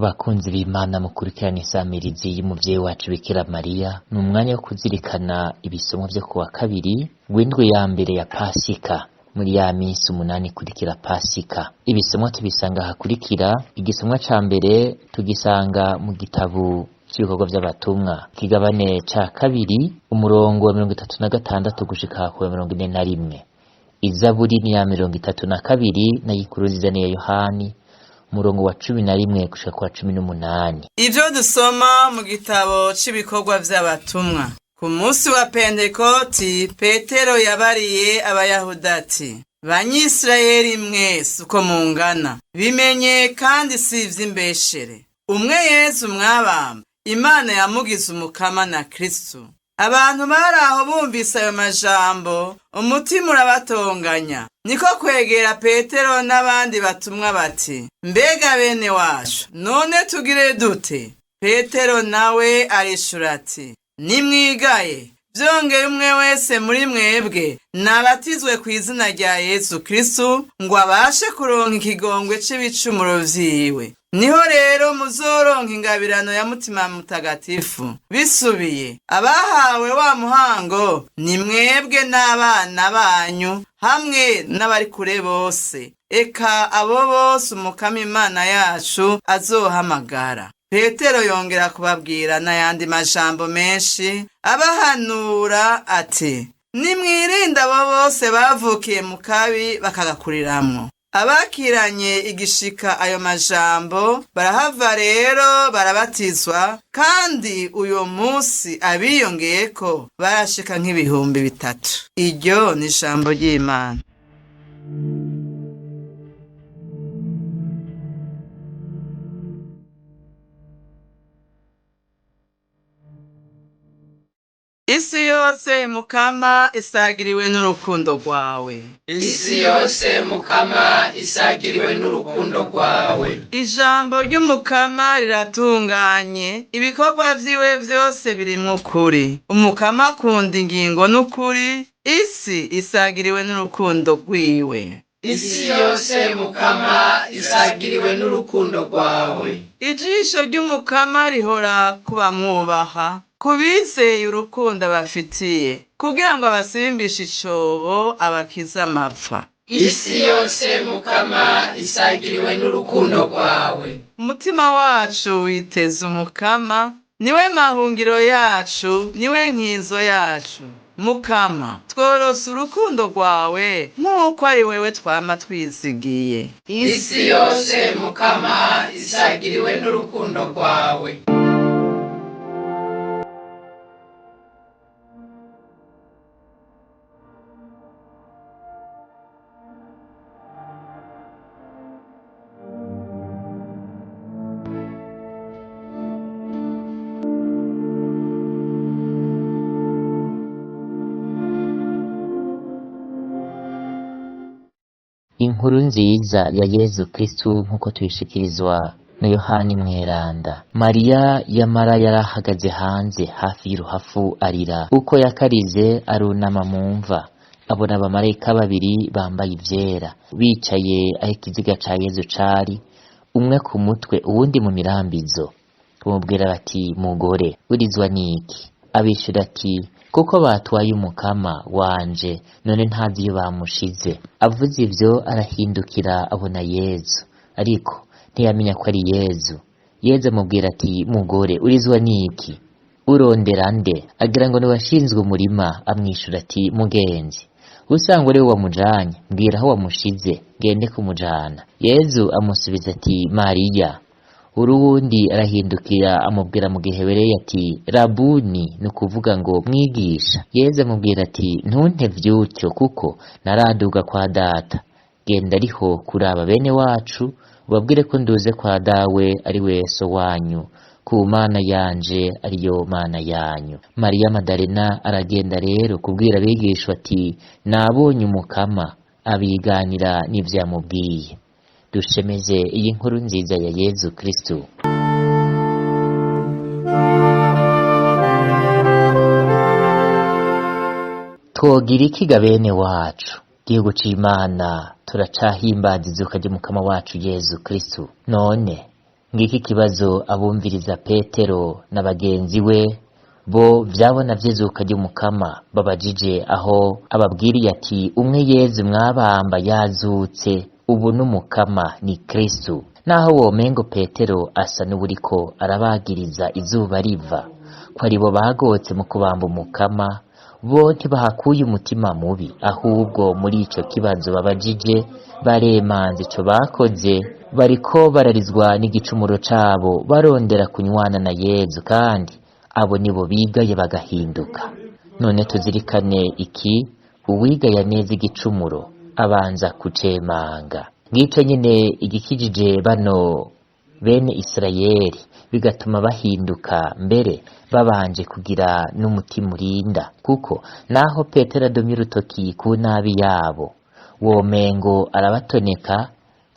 Bakunzi b'Imana mukurikirana insamirizi y'umuvyeyi wacu Bikira Mariya, ni umwanya wo kuzirikana ibisomo vyo kuwa kabiri w'indwi ya mbere ya Pasika muri ya minsi umunani ikurikira Pasika. Ibisomwa tubisanga ahakurikira: igisomwa ca mbere tugisanga mu gitabo c'ibikorwa vy'abatumwa, ikigabane ca kabiri, umurongo wa 36 gushika ku wa 41. Izaburi ni ya 32, nayo inkuru nziza ni iya Yohani, umurongo wa 11 gushika ku wa 18. Ivyo dusoma mu gitabo c'ibikorwa vy'abatumwa. Ku munsi wa Pentekoti, Petero yabariye Abayahudi ati: Banyisirayeli mwese uko mungana, bimenye kandi si ivy'imbeshere. Umwe Yezu mwabamba, Imana yamugize umukama na Kristo. Abantu bari aho bumvise ayo majambo, umutima urabatonganya. Niko kwegera Petero n'abandi batumwa bati: Mbega bene wacu, none tugire dute? Petero nawe arishura ati: Nimwigaye, vyongeye umwe wese muri mwebwe nabatizwe ku izina rya Yesu Kristo ngo abashe kuronka ikigongwe c'ibicumuro vyiwe. Niho rero muzoronka ingabirano ya Mutima Mutagatifu. Bisubiye, abahawe wa muhango ni mwebwe n'abana banyu hamwe n'abari kure bose, eka abo bose Umukama Imana yacu azohamagara. Petero yongera kubabwira n'ayandi majambo menshi, abahanura ati: Nimwirinde abo bose bavukiye mu kabi bakagakuriramwo. Abakiranye igishika ayo majambo barahava rero barabatizwa, kandi uyo munsi abiyongeyeko barashika nk'ibihumbi 3. Iryo ni ijambo ry'Imana. Isi yose Mukama isagiriwe n'urukundo rwawe. Isi yose Mukama isagiriwe n'urukundo rwawe. Ijambo ry'Umukama riratunganye, ibikorwa vyiwe vyose birimwo ukuri. Umukama akunda ingingo n'ukuri, isi isagiriwe n'urukundo rwiwe. Isi yose Mukama isagiriwe n'urukundo rwawe. Ijisho ry'Umukama rihora ku bamwubaha, ku bizeye urukundo abafitiye, kugira ngo abasimbishe icobo, abakize amapfa. Isi yose Mukama isagiriwe n'urukundo rwawe. Umutima wacu witeze Umukama, niwe mahungiro yacu, niwe nkizo yacu. Mukama, tworose urukundo rwawe nk'uko ari wewe twama twizigiye. Isi yose Mukama isagiriwe n'urukundo rwawe. Inkuru nziza ya Yezu Kristu nk'uko tuyishikirizwa na Yohani Mweranda. Mariya yamara yarahagaze hanze hafi y'uruhafu arira. Uko yakarize arunama mu mva, abona abamarayika babiri bambaye ivyera, bicaye aho ikiziga ca Yezu cari, umwe ku mutwe uwundi mu mirambizo. Bamubwira bati: Mugore, urizwa n'iki? Abishura ati: Kuko batwaye Umukama wanje, none ntazi iyo bamushize. Avuze ivyo arahindukira abona Yezu, ariko ntiyamenya ko ari Yezu. Yezu amubwira ati: Mugore, urizwa n'iki? Urondera nde? Agira ngo ni uwashinzwe umurima. Amwishura ati: Mugenzi, usanga ari we wamujanye, mbwira aho wamushize, ngende kumujana. Yezu amusubiza ati: Mariya. Uruwundi arahindukira amubwira mu gihebereye ati: Rabuni, ni ukuvuga ngo mwigisha. Yezu amubwira ati: Ntuntevye utyo, kuko naraduga kwa data. Genda ariho kuraba bene wacu, ubabwire ko nduze kwa dawe ari we so wanyu, ku Mana yanje ariyo Mana yanyu. Mariya Madalena aragenda rero kubwira abigishwa ati: Nabonye Umukama, abiganira n'ivyo yamubwiye. Dushemeze iyi nkuru nziza ya Yezu Kristu. Twogira iki ga bene wacu? Gihugu c'Imana, turacahimbaza izuka ry'Umukama wacu Yezu Kristu. None Ngiki kibazo abumviriza Petero na bagenzi we bo vyabona vy'izuka ry'Umukama babajije, aho ababwiriye ati: umwe Yezu mwabamba yazutse, ubu n'Umukama ni Kristu. Naho womengo Petero asa n'uwuriko arabagiriza izuba riva ko aribo bagotse mu kubamba Umukama, bo ntibahakuye umutima mubi, ahubwo muri ico kibazo babajije baremanze ico bakoze, bariko bararizwa n'igicumuro cabo, barondera kunywana na Yezu, kandi abo nibo bigaye bagahinduka. None tuzirikane iki: uwigaya neza igicumuro abanza kucemanga. Ngico nyene igikijije bano bene Isirayeli, bigatuma bahinduka mbere babanje kugira n'umutima urinda, kuko naho Petero adomye urutoki ku nabi yabo, womengo arabatoneka,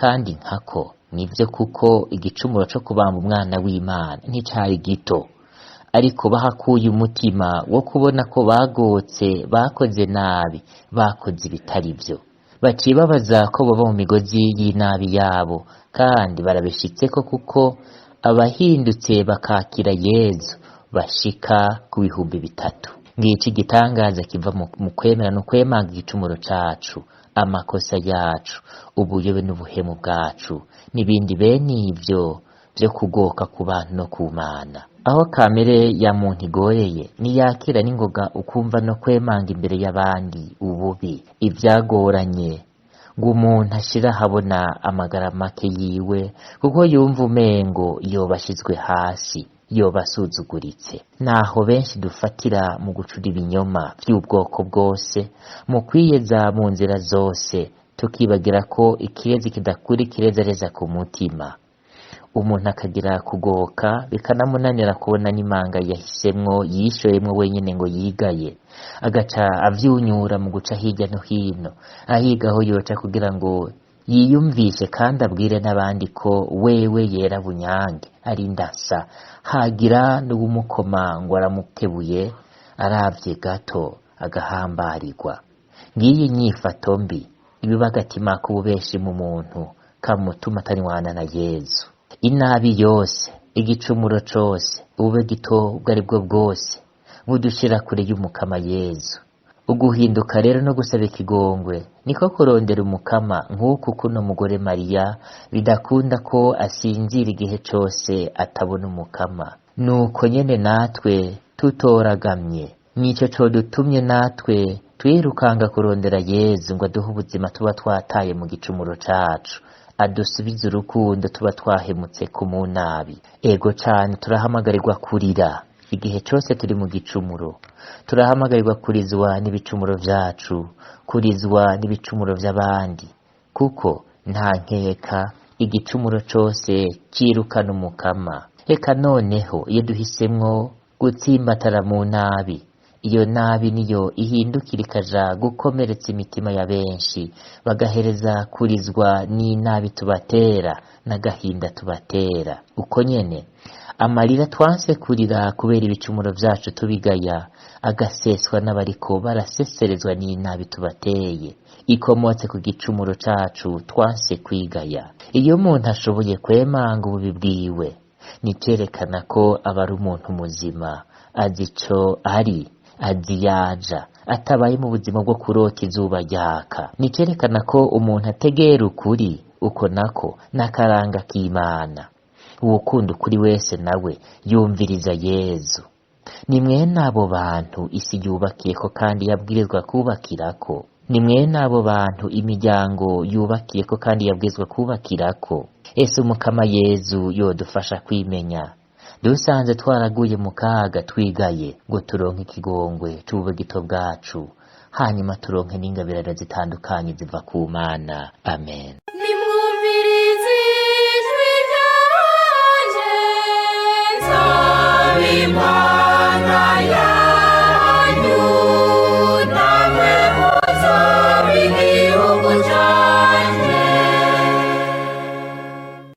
kandi nkako nivyo, kuko igicumuro co kubamba umwana w'Imana nticari gito, ariko bahakuye umutima wo kubona ko bagotse, bakoze nabi, bakoze ibitari vyo. Baciye babaza ko baba mu migozi y'inabi yabo, kandi barabishitseko, kuko abahindutse bakakira Yezu bashika ku 3000. Ngici igitangaza kiva mu kwemera no kwemanga igicumuro cacu, amakosa yacu, ubuyobe n'ubuhemu bwacu, n'ibindi bene ivyo vyo kugoka ku bantu no ku Mana. Aho kamere ya muntu igoreye ntiyakira n'ingoga ukumva no kwemanga imbere y'abandi ububi, ivyagoranye ngo umuntu ashira ahabona amagara make yiwe, kuko yumva umengo yoba ashizwe hasi, yoba asuzuguritse. Naho benshi dufatira mu gucura ibinyoma vy'ubwoko bwose, mu kwiyeza mu nzira zose, tukibagira ko ikirezi kidakura ikirezareza ku mutima. Umuntu akagira kugoka bikanamunanira kubona n'imanga yahisemwo, yishoyemwo wenyene ngo yigaye, agaca avyunyura mu guca hirya no hino, ahiga aho yoca kugira ngo yiyumvishe kandi abwire n'abandi ko wewe yera bunyange ari ndasa. Hagira n'uwumukoma ngo aramukebuye, aravye gato agahambarirwa. Ngiyi nyifato mbi ibiba agatima k'ububeshi mu muntu, kamutuma atanywana na Yezu. Inabi yose, igicumuro cose, ube gito ubwo ari bwo bwose, budushira kure y'Umukama Yezu. Uguhinduka rero no gusaba ikigongwe niko kurondera Umukama, nk'uku kuno mugore Mariya bidakunda ko asinzira igihe cose atabona Umukama. Nuko nyene natwe tutoragamye, nico codutumye natwe twirukanga kurondera Yezu ngo aduhe ubuzima tuba twataye mu gicumuro cacu, adusubize urukundo tuba twahemutse ku munabi. Ego cane, turahamagarirwa kurira igihe cose turi mu gicumuro, turahamagarirwa kurizwa n'ibicumuro vyacu, kurizwa n'ibicumuro vy'abandi, kuko nta nkeka igicumuro cose cirukana Umukama. Reka noneho iyo duhisemwo gutsimbatara mu nabi, iyo nabi niyo ihindukira ikaja gukomeretsa imitima ya benshi, bagahereza kurizwa n'inabi tubatera n'agahinda tubatera. Uko nyene amarira twanse kurira kubera ibicumuro vyacu tubigaya, agaseswa n'abariko baraseserezwa n'inabi tubateye, ikomotse ku gicumuro cacu twanse kwigaya. Iyo umuntu ashoboye kwemanga ububi bwiwe, nicerekana ko aba ari umuntu muzima, azi ico ari, azi yaja, atabaye mu buzima bwo kurota izuba ryaka. Nicerekana ko umuntu ategera ukuri, uko nako n'akaranga k'Imana. Uwukunda ukuri wese nawe yumviriza Yezu. Ni mwene abo bantu isi yubakiyeko kandi yabwirizwa kubakirako. Ni mwene abo bantu imiryango yubakiyeko kandi yabwirizwa kubakirako. Ese Umukama Yezu yodufasha kwimenya, dusanze twaraguye mu kaga, twigaye ngo turonke ikigongwe c'ubugito bwacu, hanyuma turonke n'ingabirano zitandukanye ziva ku Mana. Amen.